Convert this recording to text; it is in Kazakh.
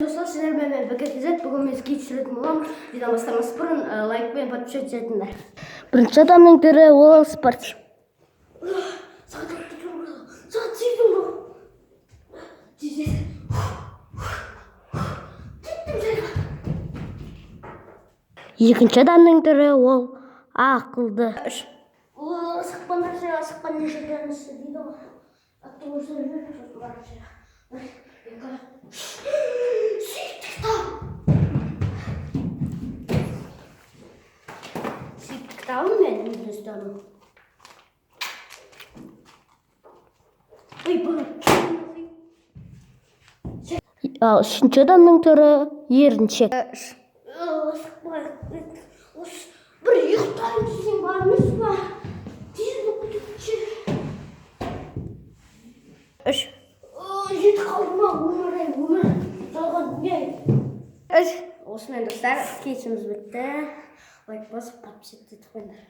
Достар, сіздермен мен Бекет Ізет. Бүгін мен скетч түсіретін боламын. Видео бастамас бұрын лайк пен подписаться етіңдер. Бірінші адамның түрі ол спорт. Сағат 6, сағат 8 болды. Тез, тез. Кеттім жайға. Екінші адамның түрі ол ақылды. Үш. О, асықпаңдар, асыққан неше дейді ғой. Атты осы жүр, сосын барып жайға. Бір, екі, үш. Сүйікті кітап. Сүйікті кітабым менің Үндістаным. Ой, бұл. Ал үшінші адамның түрі еріншек. Үш. Осы бір ұйықтайын десең бар емес па? Тез болып кетеді. Үш. Жетіп қалдым ма, өмір, ай, өмір. Жалған дүние. Үш. Осымен, достар, скетчіміз бітті. Лайк басып, подписаться етіп қойыңдар.